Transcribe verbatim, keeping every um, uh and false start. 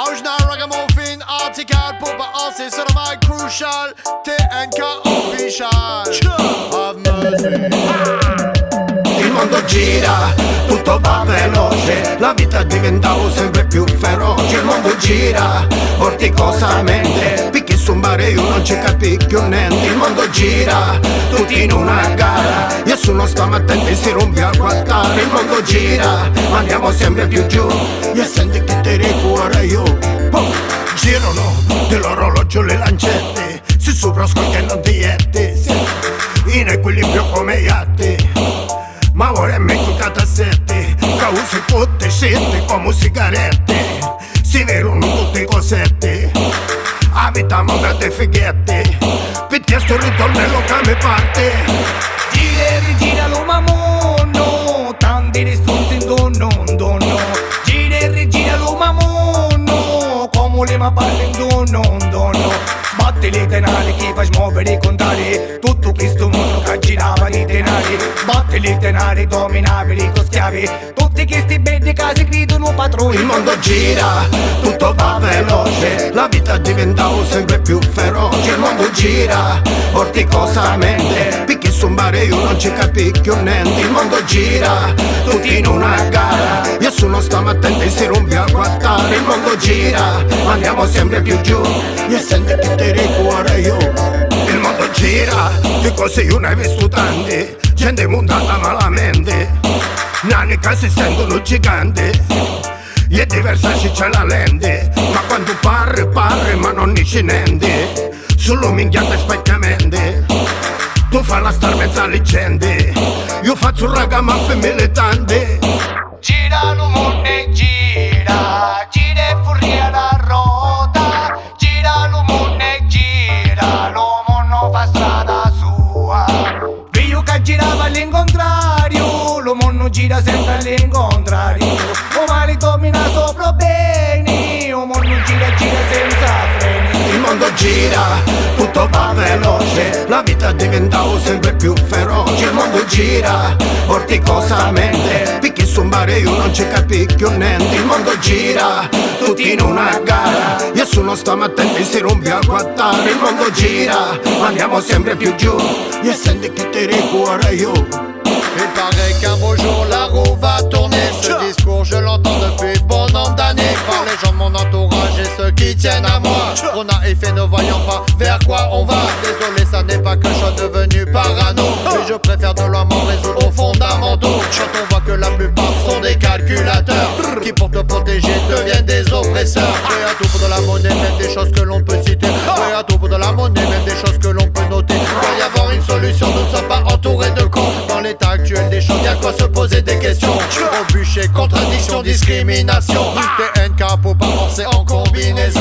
Original Ragamuffin, Article, Pupa Orsay, Sodomite, Crucial, T N K Official. Have mercy. Il mondo gira, tutto va veloce, la vita diventa sempre più feroce. Il mondo gira vorticosamente, picchì su un bar e io non ci capi più niente. Il mondo gira, tutti in una gara, nessuno sta attenti, si rompe a guardare. Il mondo gira, ma andiamo sempre più giù. E senti chi ti dico ora io. Boom! Girano dell'orologio le lancette, si sopra scoglie non ti ietti. In equilibrio come i gatti, ma ora è meglio che ti assetti. Causi tutti scitti come sigarette, si vedono tutti i cosetti. A vita moda dei fighetti, piuttosto ritornello che mi parte. Gira e rigira lu mamunnu, tanti ristunzi intorno, intorno. Gira e rigira lu mamunnu, come li ma parli intorno, intorno. Sbatti li denari chi fa smuovere i contari, tutto questo mondo che girava di denari. Sbatti li denari, dominavi li schiavi. Tutti chisti beddi ca si cridono patroni. Il mondo gira, tutto va veloce, la vita diventa sempre più feroce. Il mondo gira vorticosamente, picchì su un bar e io non ci capi più niente. Il mondo gira, tutti in una gara, nessuno sta attenti, si rompe a guardare. Il mondo gira, ma andiamo sempre più giù. E senti chi ti dico ora io. Il mondo gira, di cose io ne ho visto tante. Gente montata malamente, nani che si sentono giganti. E diversa si c'è la lente, ma quando parli, parli, ma non dici niente. Solo minchiate e specchiamenti. Tu fai la star mezza leggende, io faccio un ragamuffin militante. Gira lu munnu e gira, gira e furria la rota. Gira lu munnu e gira, lu munnu fa strada sua. Viu ca girava all'incontrariu, lu munnu gira sempre all'incontrariu. U mali domina sopra u beni, u munnu gira e gira senza freni. Il mondo gira, tutto va veloce, la vita diventa sempre più feroce. Il mondo gira vorticosamente, picchì su un bar e io non ci capi più niente. Il mondo gira, tutti in una gara, nessuno sta attenti, si rompe a guardare. Il mondo gira, ma andiamo sempre più giù. E senti chi ti dico ora io. Il paraît qu'un beau jour la roue va tourner. Ce discours, je l'entends depuis bon nombre d'années par les gens de mon entourage et ceux qui tiennent à moi. On a effet ne voyant pas vers quoi on va. Désolé, ça n'est pas que je sois devenu parano, mais je préfère de loin m'en résoudre aux fondamentaux. Quand on voit que la plupart sont des calculateurs qui, pour te protéger, deviennent des oppresseurs. Prêts à tout pour de la monnaie, même des choses que l'on peut citer. Prêts à tout pour de la monnaie, même des choses que l'on peut noter. Doit y avoir une solution, nous ne sommes pas entourés de cons. Dans l'état actuel des choses, y a quoi se poser des questions. Au bûcher, contradiction, discrimination. T N K pour pas penser en combinaison.